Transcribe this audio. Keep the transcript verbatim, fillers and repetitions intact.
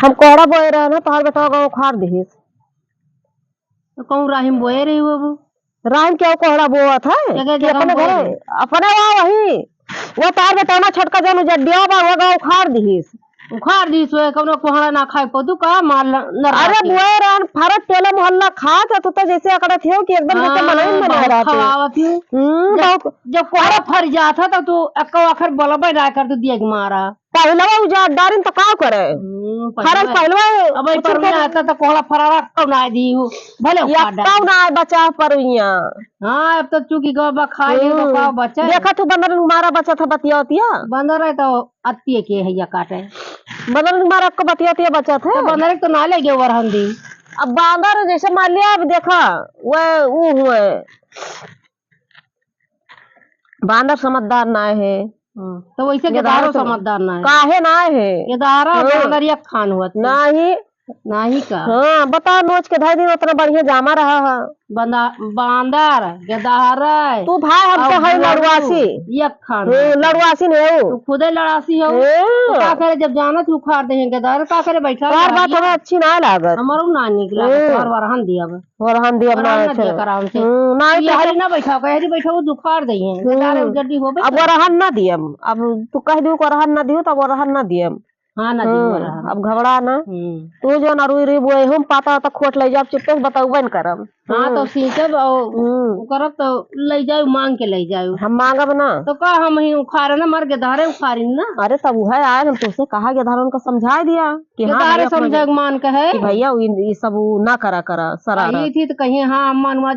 हम कोहड़ा बोए रहे ना, तोहार बेटवा गवा उखाड़ दिहिस। तो कहूँ राहिम बोए रही हो वो? राहिम क्या कोहड़ा बोवत है? जगह कि जगह अपने बोए घरे? रहे। अपने वहाँ वही। वो तोहार बेटवा ना छोटका जौन उजड्डिया बा, वो गवा उखाड़ दिहिस। उखाड़ दिहिस, वो कौनो कोहड़ा ना खाए पौधु का मार ल-, नर अरे बाटे। बोए रहन फरत टोला मोहल्ला खात, तू तो जैसे अकड़त हो कि एकदम जैसे हाँ, मनई में ना बहुत रहते। खवावत हो। हम्म, जब, बहुत। जब कोहड़ा फर जात है, तब तू एको आखर बोलबे ना कर, तू दिया के मारा। पहिलवा उजाड़ डारिन त का करे? हम्म, फरल पहिलवा। पहिलवा अब ई कुछ पर कर- आता त कोहड़ा फरारा कौन आए दी हूँ, भले या उखाड़ डाल। कौन आए बचा परुइया? हाँ, अब तो चूंकि गवा बा खा ले तो हम्म। का बचे? देखा तू बंदर मारा बचत है बतिया उतिया। बंदर है तो अतिये के हैया काटे। बंदर मारा आपको बतिया उतिया बचत है। तो बंदर तो ना ले गए वरहन दी। अब बंदर जैसे मान लिया, अब देखा, वह ऊ हुए, बांदर समझदार ना है। हाँ, तो वैसे गेदहरा गेदहरो तो समझदार ना है। काहे ना है? गेदहरा हाँ। बांदर एक खान हुआ थे। नाही। नाही का? हाँ, बता, नोच के धर दिन उतना बढ़िया जामा रहा है। बंदा-, बांदर, गेदहरा तू भाई हमको और है बुआरू लड़वासी। एक खान हम्म, हुआ थे। लड़वासी नहीं हो। तू खुदे लड़ासी हो। हम्म। तो का करे, जब जाना तू उखाड़ दे हैं गेदहरा, का करे बैठा तोहार बात हमारा हमें अच्छी ना लागत। हमारो ना निक लागत, हम्म। तोहार वरहन दिया अब। वरहन दिया अपना वरहन ना अच्छा। दिया करा हमसे। हम्म, ना ये तो हरी हम ना बैठा, कहे हरी बैठा, वो दुखार दई हैं। हम्म। बेचारे उजड्डी होबे अब करे। वरहन ना दियम। अब तू कह दियो कि वरहन ना दियो, तब वरहन ना दियम। हाँ, ना दियो हम्म, वरहन। अब घबरा ना। हम्म। तू जो ना रुई रुई बोए, हम पाता होता खोट ले जाब, चुप्पे से बतौबे न करम। हाँ, तो हम्म। सींचब और हम्म। वो करब तो ले जाओ, मांग के ले जाओ। हम मांगब ना। तो का हम ही उखाड़े ना, मर गेदहरे उखाड़ी ना। अरे तब वह आए, हम तुझसे कहा गेदहरन को समझा दिया। कि हाँ गेदहरे भाई, अपना समझे के मान के है। कि भैया, उ, इ सब उ ना करा, करा, शरारत। कही थी तो कहीं, हाँ, अम्मा, अनुआ दी